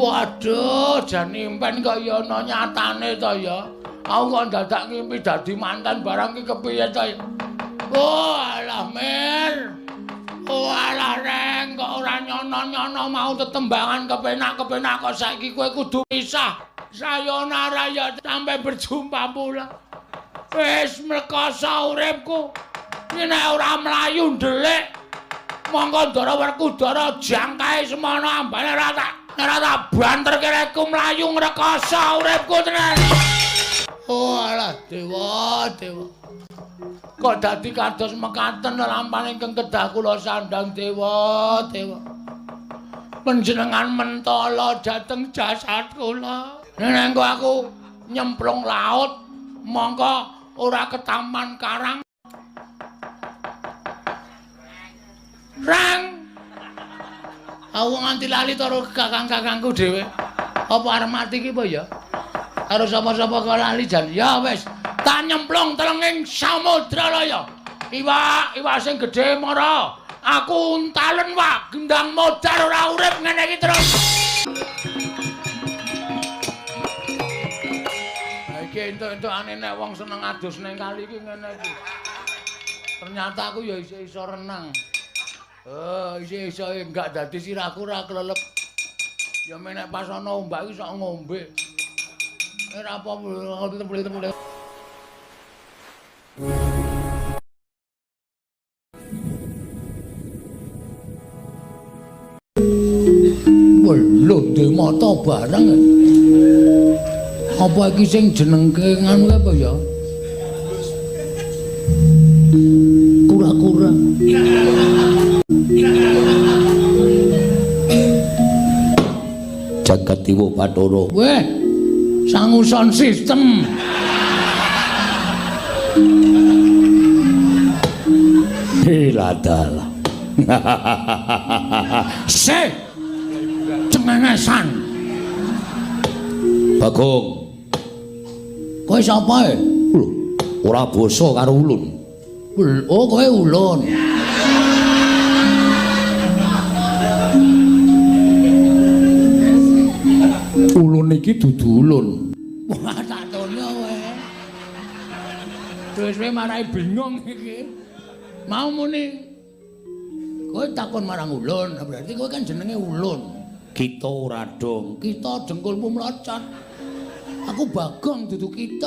Waduh, jan impen kok ya ana nyatane to ya. Aku kok dadak ngimpi dadi mantan barang ki kepiye to ya. Oh, alah Mir. Oh, alah Reng, kok ora nyono-nyono mau tetembangan kepenak-kepenak kok saiki kowe kudu pisah. Sayonara ya, sampai berjumpa pula. Wis mlekoso uripku. Iki nek ora mlayu ndelik. Monggo Ndara Werkudara jangkae semono ambane ora tak banterke rekku mlayu ngrekoso uripku tenan. Oh alah dewa dewa. Kok dadi kados mekaten lampahan ingkang kedah kula sandhang dewa dewa. Panjenengan mentala dhateng jasad kula. Nek engko aku nyemplung laut mongko ora ketaman karang. Rang. Aku nganti lali karo kakang-kakangku dhewe. Apa arep mati ki apa ya? Karo sapa-sapa kok lali jan. Ya wis, tak nyemplung telenging samudra laya. Iwak, iwak sing gedhe mara. Aku untalen wak, gendang modar ora urip ngene iki terus. Ha iki entuk-entukane nek wong seneng adus ning kali iki ngene iki. Ternyata aku ya isih iso renang. Oh, isih iso enggak dadi sirahku ora klelep. Ya menek pas ana ombak iki sok ngombe. Ora apa-apa. Lho, duwe mata barang. Apa iki sing jenengke nganu apa ya? Kura-kura. Jagat Dewa Bathara. Weh, sangu sound system. Hiladalah. Se cengengesan. Bagong. Kowe sapa e? Lho, ora basa karo ulun. Oh, kowe ulun. Ulun iki dudu ulun. Wah, tak tono kowe. Terus kowe marai bingung iki. Mau muni kowe takon marang ulun, berarti kowe kan jenenge ulun. Kita ora dong. Kita dengkulmu mlocot. Aku Bagong dudu kita.